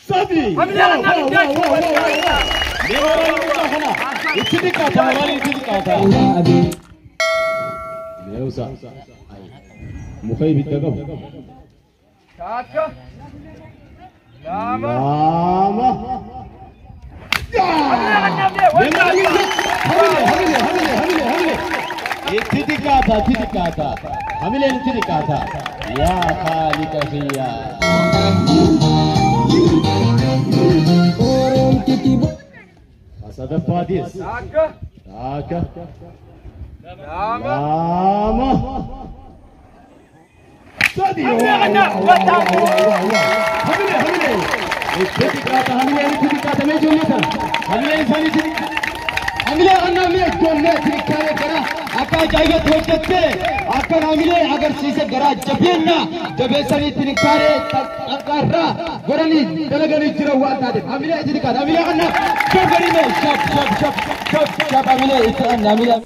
3. Mee moraalii mucaa kana itti xiqqaata, moraalii itti xiqqaata. Meewsa muka ibidda qabu. 1, 2, 2. Mee moraalii, hamilee, hamilee, hamilee, hamilee, hamilee. Itti xiqqaata, itti xiqqaata. Hamileen itti xiqqaata. Yaa Khaalika kiyyaa. Sadaffaatiis. 1, 1, 2, 2, 3. Hamilee, hamilee. Itti xiqqaata, hamileen itti xiqqaata. Mee ijoollee sana. Hamileen isaanii itti xiqqaata. Hamilee kannaa mee ijoollee tirikkaaree kana akka ajaa'ibatti hojjettee akka hamilee agarsiise, garaa jabeenya jabeessanii tirikkaaree qarqarraa godhanii dalaganii jiran waan taateef hamilee itti xiqqaata. Hamilee kannaa shab godhime, shab shab shab shab shab, hamilee itti anna hamilee.